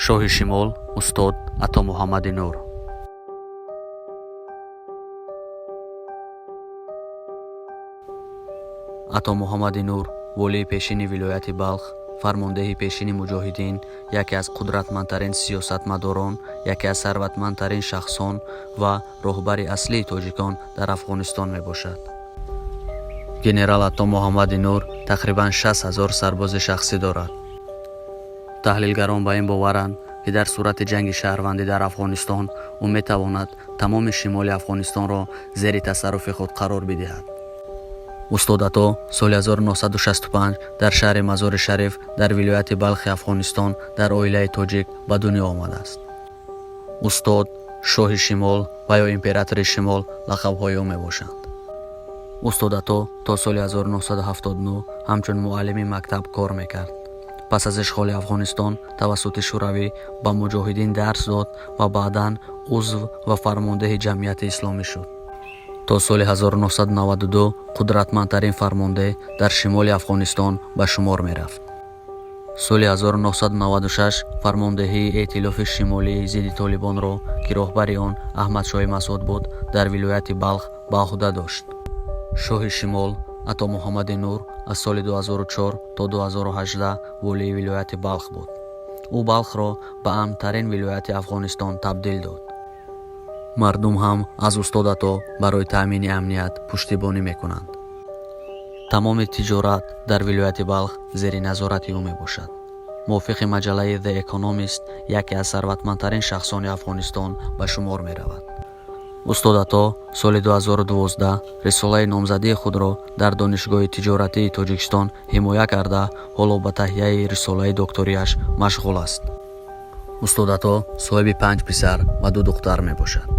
Шоҳи Шимол, устод Ато Муҳаммади Нур. Ато Муҳаммади Нур волии пешини вилояти Балх, фармондеҳи пешини муҷоҳидин, яке аз қудратмандтарин сиёсатмадорон, яке аз сарватмандтарин шахсон ва роҳбари аслии тоҷикон дар Афғонистон мебошад. Генерал Ато Муҳаммади Нур тақрибан 60 000 сарбози шахсӣ дорад. Таҳлилгарон ба ин боваранд, ки дар сурати ҷанги шаҳрвандӣ дар Афғонистон ӯ метавонад тамоми шимоли Афғонистонро зери тасарруфи худ қарор бидиҳад. Устод Ато соли 1965 дар шаҳри Мазори Шариф дар вилояти Балхи Афғонистон дар оилаи тоҷик ба дунё омадааст. Устод, Шоҳи Шимол ва ё Императори Шимол лақабҳои ӯ мебошанд. Устод Ато то соли 1979 ҳамчун муаллими мактаб кор мекард. Пас аз ишғоли Афғонистон тавассути Шӯравӣ ба муҷоҳидин дарс дод ва баъдан узв ва фармондеҳи Ҷамъияти Исломӣ шуд. То соли 1992 қудратмандтарин фармондеҳ дар шимоли Афғонистон ба шумор мерафт. Соли 1996 фармондеҳии Эътилофи Шимолии зидди Толибонро, ки роҳбари он Аҳмадшоҳи Масъуд буд, дар вилояти Балх ба ӯҳда дошт. Шоҳи Шимол Ато Муҳаммади Нур аз соли 2004 то 2018 волии вилояти Балх буд. Ӯ Балхро ба амнтарин вилояти Афғонистон табдил дод. Мардум ҳам аз устод Ато барои таъмини амният пуштибонӣ мекунанд. Тамоми тиҷорат дар вилояти Балх зери назорати ӯ мебошад. Мувофиқи маҷаллаи The Economist, яке аз сарватмандтарин шахсони Афғонистон ба шумор меравад. Устод Ато соли 2012 рисолаи номзадии худро дар Донишгоҳи тиҷоратии Тоҷикистон ҳимоя карда, ҳоло ба таҳияи рисолаи докториаш машғул аст. Устод Ато соҳиби панҷ писар ва ду духтар мебошад.